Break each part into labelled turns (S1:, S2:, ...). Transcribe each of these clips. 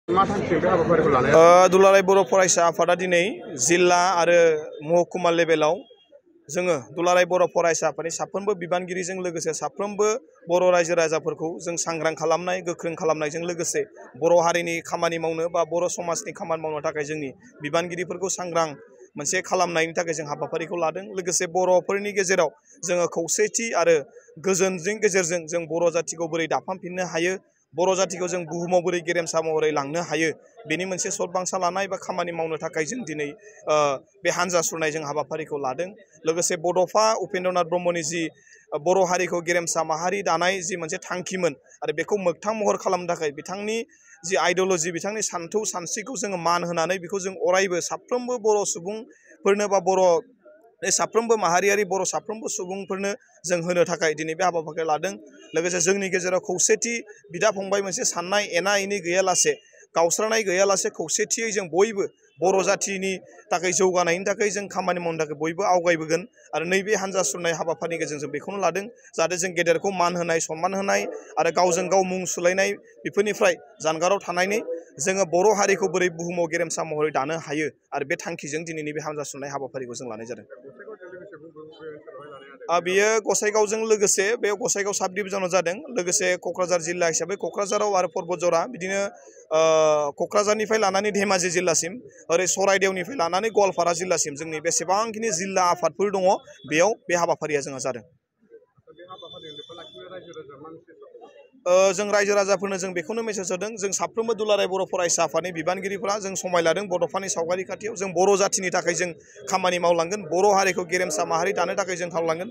S1: दुलाराय बर' फरायसा आफादा दिनै जिल्ला आरो महकुमा लेभेलाव जोङो दुलाराय बर' फरायसा आफादनि साफ्रोमबो बिबानगिरिजों लोगोसे साफ्रोमबो बर' रायजो राजाफोरखौ जों सांग्रां खालामनाय गोख्रों खालामनायजों लोगोसे बर' हारिनि खामानि मावनो बा बर' समाजनि खामानि मावनो थाखाय जोंनि बिबानगिरिफोरखौ सांग्रां मोनसे खालामनायनि थाखाय जों हाबाफारिखौ लादों। लोगोसे बर'फोरनि गेजेराव जोङो खौसेथि आरो गोजोननि गेजेरजों जों बर' जातिखौ बोरै दाफामफिननो हायो, बर' जातिखौ जों बुहुमाव बोरै गेरेमसा महरै लांनो हायो, बेनि मोनसे सतबांसा लानाय बा खामानि मावनो थाखाय जों दिनै बे हान्जा सुरनाय जों हाबाफारिखौ लादों। लोगोसे बड'फा उपेन्द्रनाथ ब्रह्मनि जि बर' हारिखौ गेरेमसा माहारि दानाय जि मोनसे थांखिमोन आरो बेखौ मोगथां महर खालामनो थाखाय बिथांनि जि आइडिय'लजि, बिथांनि सान्थौ सानस्रिखौ जोङो मान होनानै बेखौ जों अरायबो साफ्रोमबो बर' सुबुंफोरनो बा बर' साफ्रोमबो माहारियारि बर' साफ्रोमबो सुबुंफोरनो जों होनो थाखाय दिनै बे हाबाफारिखौ लादों। लोगोसे जोंनि गेजेराव खौसेथि बिदा फंबाय मोनसे साननाय एना एनि गैयालासे, गावस्रानाय गैयालासे खौसेथियै जों बयबो बर' जातिनि थाखाय जौगानायनि थाखाय जों खामानि मावनो थाखाय बयबो आवगायबोगोन आरो नैबे हान्जा सुरनाय हाबाफारिनि गेजेरजों बेखौनो लादों जाहाथे जों गेदेरखौ मान होनाय, सनमान होनाय आरो गावजों गाव मुं सुलायनाय बेफोरनिफ्राय जानगाराव थानानै जोङो बर' हारिखौ बोरै बुहुमाव गेरेमसा महरै दानो हायो आरो बे थांखिजों दिनैनि बे हान्जा सुरनाय हाबाफारिखौ जों लानाय जादों। बेयो गसाइगावजों लोगोसे बे गसाइगाव साब डिभिजनाव जादों। लोगोसे क'क्राझार जिल्ला हिसाबै क'क्राझाराव आरो पर्बतजरा, बिदिनो क'क्राझारनिफ्राय लानानै धेमाजि जिल्लासिम, ओरै सराइदेवनिफ्राय लानानै गवालपारा जिल्लासिम जोंनि बेसेबांखिनि जिल्ला आफादफोर दङ बेयाव बे हाबाफारिया जोंहा जादों। जों रायजो राजाफोरनो जों बेखौनो मेसेज होदों, जों साफ्रोमबो दुलाराय बर' फरायसा आफादनि बिबानगिरिफ्रा जों समाय लादों बड'फानि सावगारि खाथियाव। जों बर' जातिनि थाखाय जों खामानि मावलांगोन, बर' हारिखौ गेरेमसा माहारि दानो थाखाय जों खावलांगोन।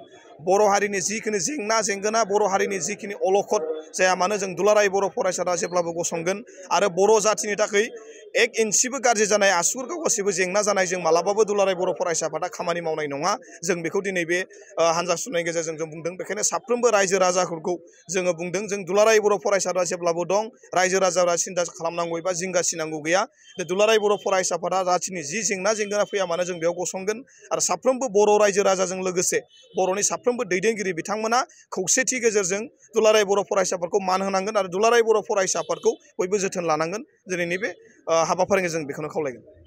S1: बर' हारिनि जिखिनि जेंना जेंगोना, बर' हारिनि जिखिनि अलखद जाया मानो, जों दुलाराय बर' फरायसाफ्रा जेब्लाबो गसंगोन आरो बर' जातिनि थाखाय एक इन्सिबो गाज्रि जानाय, आसुगुरखौ गासैबो जेंना जानाय जों मालाबाबो दुलाराय बर' फरायसा आफादा खामानि मावनाय नङा। जों बेखौ दिनै बे हान्जा सुरनायनि गेजेरजों जों बुंदों। बेखायनो साफ्रोमबो रायजो राजाफोरखौ जोङो बुंदों, जों दुलाराय बर' फरायसाफ्रा जेब्लाबो दं, रायजो राजाफ्रा सिन्था खालामनांगौ एबा जिंगासिनांगौ गैया। दुलाराय बर' फरायसा आफादा जातिनि जि जेंना जेंगोना फैया मानो जों बेयाव गसंगोन आरो साफ्रोमबो बर' रायजो राजाजों लोगोसे बर'नि साफ्रोमबो दैदेनगिरि बिथांमोना खौसेथि गेजेरजों दुलाराय बर' फरायसाफोरखौ मान होनांगोन आरो दुलाराय बर' फरायसा आफादखौ बयबो जोथोन लानांगोन। दिनैनि बे हाबाफारिजों जों बेखौनो खावलायगोन।